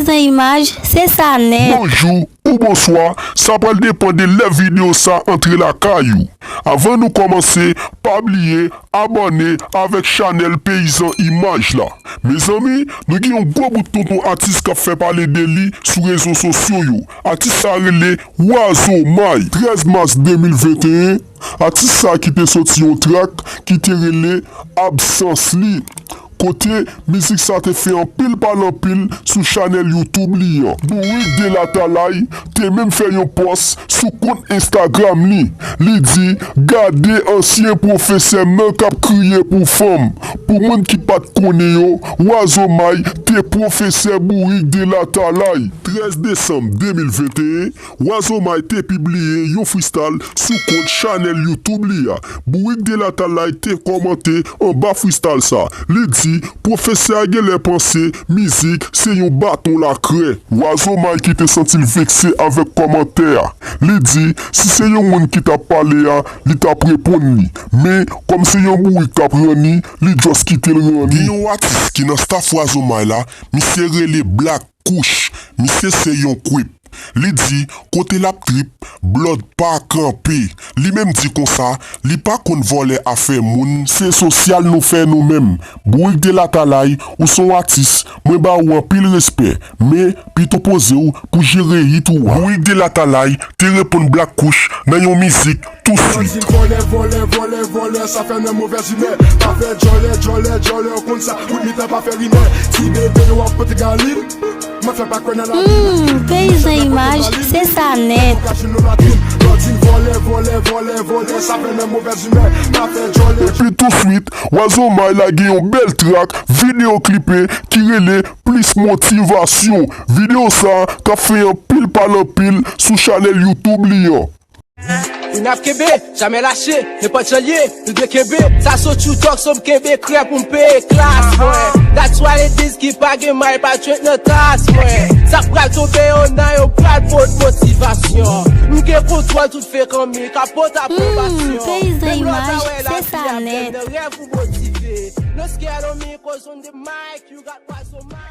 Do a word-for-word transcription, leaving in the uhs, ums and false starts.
Peyizan Imaj, se sa nèt. Bonjou ou bonswa, sa pral depann de lè videyo sa antre lakay ou. Avan nou kòmanse, pa bliye abòne avèk chanèl Peyizan Imaj la. Mezanmi, nou gen yon gwo bout tonton atis k ap fè pale de li sou rezo sosyo yo. Atis sa rele Wazomay. Trèz mas de mil venteyen, atis sa ki te soti yon trak ki te rele Absans li. Kote mizik sa te fè anpil pale anpil sou chanèl YouTube li an. Bourik de Latalay te menm fè yon pòs sou kont Instagram li. Li di, gade ansyen pwofesè m nan k ap kriye pou fanm. Pou moun ki pa t konnen yo, Wazomay te pwofesè Bourik de Latalay. Trèz desanm de mil venteyen, Wazomay te pibliye yon freestyle sou kont chanèl YouTube li a. Bourik de Latalay te kòmante anba freestyle sa. Li di, pwofesè a genlè panse mizik se yon baton lakrè. Wazomay ki te santi l vekse avèk kòmantè a. Li di, si se yon moun ki t ap pale a, li t ap reponn li. Men, kòm se yon bourik k ap ranni, li just kite l ranni. Gen yon atis ki nan staff Wazomay la, misye rele Black Kush. Misye se yon creep. Li di, kote l ap trip, Blood pa kanpe. Li menm di konsa, li pa konn vòlè afè moun. Se sosyal nou fè nou menm. Bourik de Latalay, ou se yon atis, mwen ba ou anpil respè. Men, pito poze w pou jere hit ou a. Bourik de Latalay te reponn Black Kush nan yon mizik tou swit. Vòlè, vòlè, vòlè, vòlè, sa fè nan movèz imè. Pa fè djòlè, djòlè, djòlè, ou konn sa. Kout mitan pa fè rimè. Ti bebe yo ap pote galin. Mwen fè pa kwè nan lavi. Hmm, Peyizan Imaj, se sa nèt. Epi tou swit, Wazomay lage yon bèl trak videyo klipe ki rele Plis Motivasyon. Videyo sa a k ap fè anpil pale anpil sou chanèl YouTube li an. N ap kenbe, jamè lache, nenpòt jan l ye, nou dwe kenbe. Sa so true talk, so m kenbe krè pou m peye klas mwen. That's why legliz ki pa gen may pa drink nan tas mwen. Sa pral tonbe yo nan yo pral pot motivasyon. M gen kontwòl tout fekan mi ka pot apwobasyon. Hmm, Peyizan Imaj, se sa nèt. Nan rèv ou motive. No scare on me, 'cause on the mic, you got what's on my